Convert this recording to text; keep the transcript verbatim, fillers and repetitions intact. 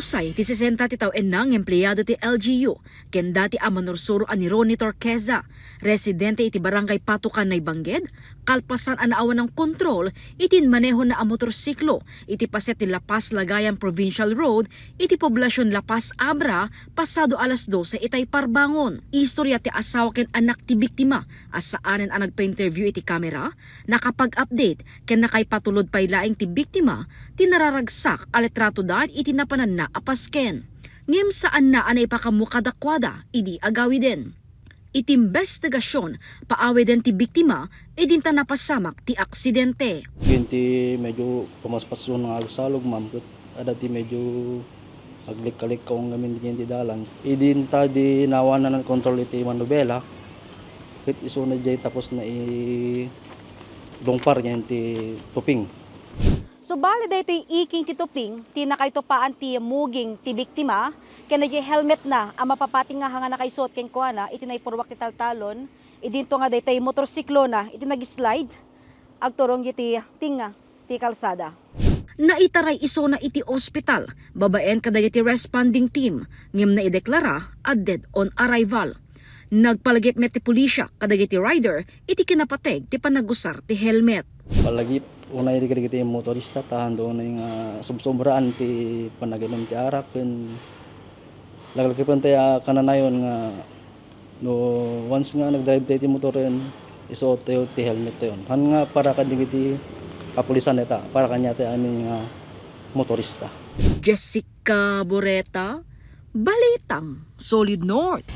Usay ti sesenta ti tawenna nga empleado ti L G U ken dati a manursuro a ni Ronnie Torqueza, residente iti Barangay Patukan, Naibangked, kalpasan a naawanan kontrol iti inmanehona a motorsiklo iti paset ti La Paz-Lagayan Provincial Road iti poblasion La Paz, Abra, pasado alas dose itay parbangon. Istorya ti asawa ken anak ti biktima a saanen a nagpa-interview iti kamera, nakapag-update ken nakaipatulod pay laeng ti biktima ti nararagsak a litrato daid iti napananna a pasken. Ngem saanna a naipakammo kadakuada idi agawiden. Iti imbestigasion, paawiden ti biktima idinta napasamak ti aksidente. Ken ti medyo pumaspasyon nga agsalog, ma'am, ket adda ti medyo aglikkalikkaw ngamin diay ti dalan. Idinta di naawanan kontrol iti manubela, ket isuna diay tapos na i-, lungpar diay ti tuping. Subali daytoy iking ti tuping ti nakaitupaan ti muging ti biktima ken daytoy helmetna a mapapati nga haan nga nakaisuot kenkuana iti naipurruak ti taltalon, idinto nga daytoy motorsiklona iti nag-slide agturong iti tinga ti kalsada. Naitaray isuna iti ospital babaen kadagiti responding team ngem naideklara a dead on arrival. Nagpalagip met ti pulisya kadagiti rider iti kinapateg ti panagusar ti helmet. Palagip unay dagiti motorista ta haan unay nga sobsobraan ti panaginom ti arak ken laglagipentayo a kananayon nga no once nga nagdrive tayo ti motoren, isuot tayo ti helmet tayo. Haan nga para kadagiti kapulisan dayta, para kaniatayo amin nga motorista. Jessica Boreta, Balitang Solid North.